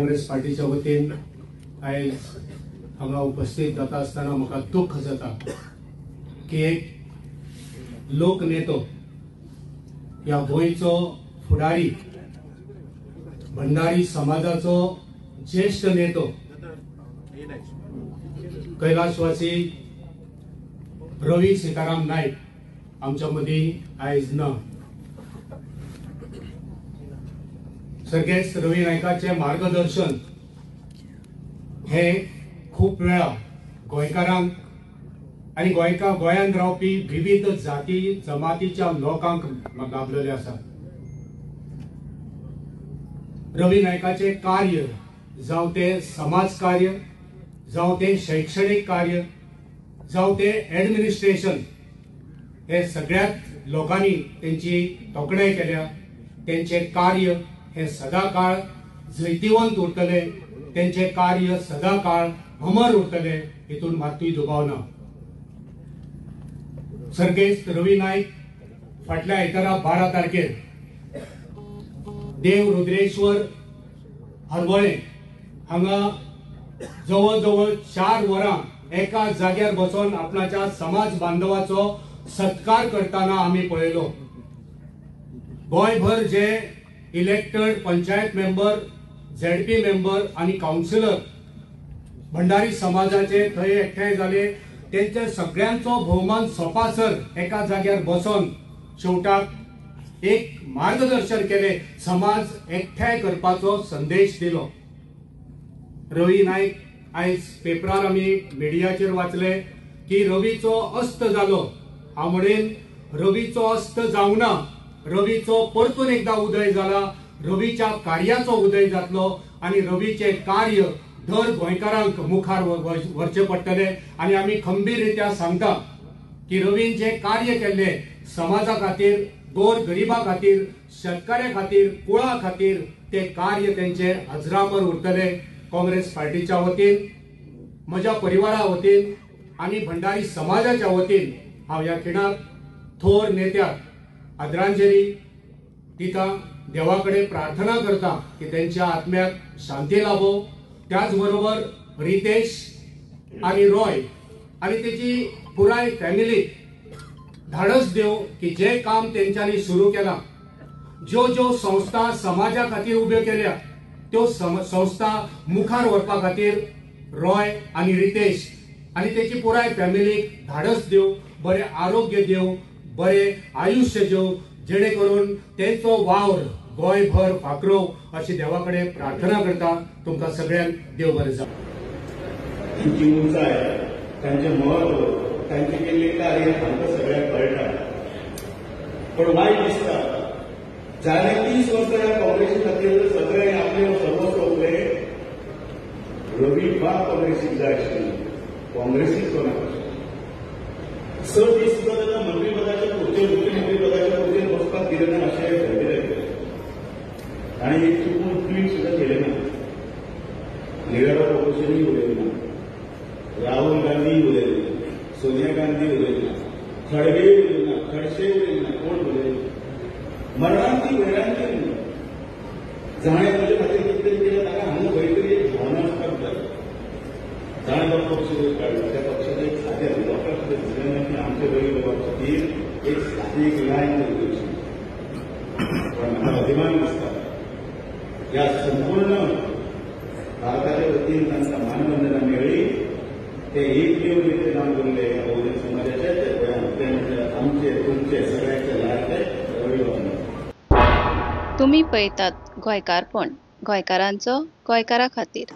काँग्रेस पार्टीच्या वतीन आयज हांगा उपस्थित जाता आसतना म्हाका दुःख जाता की एक लोकनेतो, ह्या गोंयचो फुडारी, भंडारी समाजाचो ज्येष्ठ नेतो कैलासवासी रवी सीताराम नाईक आमच्या मदीं आयज ना। सर्गेस्त रवी नायकाचे मार्गदर्शन हे खूब वेळा गोंयकारांक आनी गोंयांत रावपी विविध जाती जमातीच्या लोकांक लाभलेले आसा। रवी नायकाचे कार्य जावं ते समाज कार्य, जावं ते शैक्षणिक कार्य, जावं ते एडमिनिस्ट्रेशन, हे सगळ्यात लोकांनी तेंची तोखणाय केल्या। तेंचे कार्य हे सदाकाळ जैतिवंत उरतले, तेंचे कार्य सदाकाळ अमर उरतले, हितून मात्तूय दुबाव ना। सर्गेस्त रवी नाईक फाटल्या आयतारा 12 तारखेर देव रुद्रेश्वर हरवळे हांगा जवळ जवळ 4 वरां एका जाग्यार बसून आपणाच्या समाज बांधवाचो सत्कार करताना आमी पळयलो। गोंयभर जे elected panchayat member, ZP member आनी कावन्सिलर भंडारी समाजाचे थंय एकठांय जाले, तेंच्या सगळ्यांचो भोवमान सोपासर एका जाग्यार बसून शेवटाक एक मार्गदर्शन केले, समाज एकठांय करपाचो संदेश दिलो। रवी नाईक आयज पेपरार आमी मिडियाचेर वाचले की रवीचो अस्त जालो। हांव म्हणेन रवीचो अस्त जावना, रवीचो परतून एकदा उदय जाला, रवीच्या कार्याचो उदय जातलो आनी रवीचे कार्य दर गोंयकारांक मुखार व्हरचें पडटलें। आनी आमी खंबीर रित्या सांगता की रवीन जे कार्य केल्ले समाजा खातीर, गोर गरिबा खातीर, शेतकाऱ्या खातीर, कुळा खातीर, ते कार्य तेंचे अजरामर उरतले। काँग्रेस पार्टीच्या वतीन, म्हज्या परिवारा वतीन आनी भंडारी समाजाच्या वतीन हांव ह्या खिणाक थोर नेत्याक आदरांजली दिता, देवा कडेन प्रार्थना करता की तेंच्या आत्म्याक शांती लाभो। त्याच बरोबर रितेश आनी रॉय आनी तेची पुराय फॅमिली धाडस दिव की जे काम तेंच्यांनी सुरू केलां, ज्यो ज्यो संस्था समाजा खातीर उब्यो केल्या त्यो संस्था मुखार व्हरपा खातीर रॉय आनी रितेश आनी तेची पुराय फॅमिलीक धाडस दिव, बरें आरोग्य दिव, बरें आयुष्य दिव, जेणे करून तेंचो वावर गोंयभर फाकरो अशी देवा कडेन प्रार्थना करता। तुमकां सगळ्यांक देव बरें जावं। तांची उंचाय, तांचें म्हत्व, तांचें केल्लें कार्य आमकां सगळ्यांक कळटा। पण वायट दिसता जाणे 30 वर्सां ह्या काँग्रेसी खातीर सगळे आपले सर्वस्व ओंपले। रवी बाब काँग्रेसीक जाय आशिल्ली, काँग्रेसीक तो नाका। 6 दीस सुद्दां ताका मंत्रीपदाच्या खुर्चेर, मुख्यमंत्रीपदाच्या खुर्चेर बसपाक दिलें ना अशें घडलें आनी एक चुकून ट्वीट सुद्दां केलें ना। लिडर ऑफ ऑपोजिशनूय उलयलें ना, राहुल गांधी उलयले ना, सोनिया गांधी उलयले ना, खडगे उलयले ना, खडसे उलयले ना, कोण उलयले? मरणांती वेळांती जाणें म्हजे खातीर कितें तरी केलें ताका हांगा खंय तरी एक भावना आसपाक जाय। जाणें तो पक्ष काडलो त्या पक्षाचें एक सादें लोकांक सुद्दां दिसलें ना की आमचे रवी बाबा खातीर एक सादी एक लायन दिवची। पण म्हाका अभिमान दिसता ह्या संपूर्ण भारताच्या वतीन तांकां मानवंदना मेळ्ळी। ते एकमेव नेते जावन उरले ह्या बहुजन समाजाचे, ते गोंयांत, ते म्हणजे आमचे तुमचे सगळ्यांचे लाडके रवी बाबा। तुमी पळयतात गोंयकारपण, गोंयकारांचो गोंयकारा खातीर।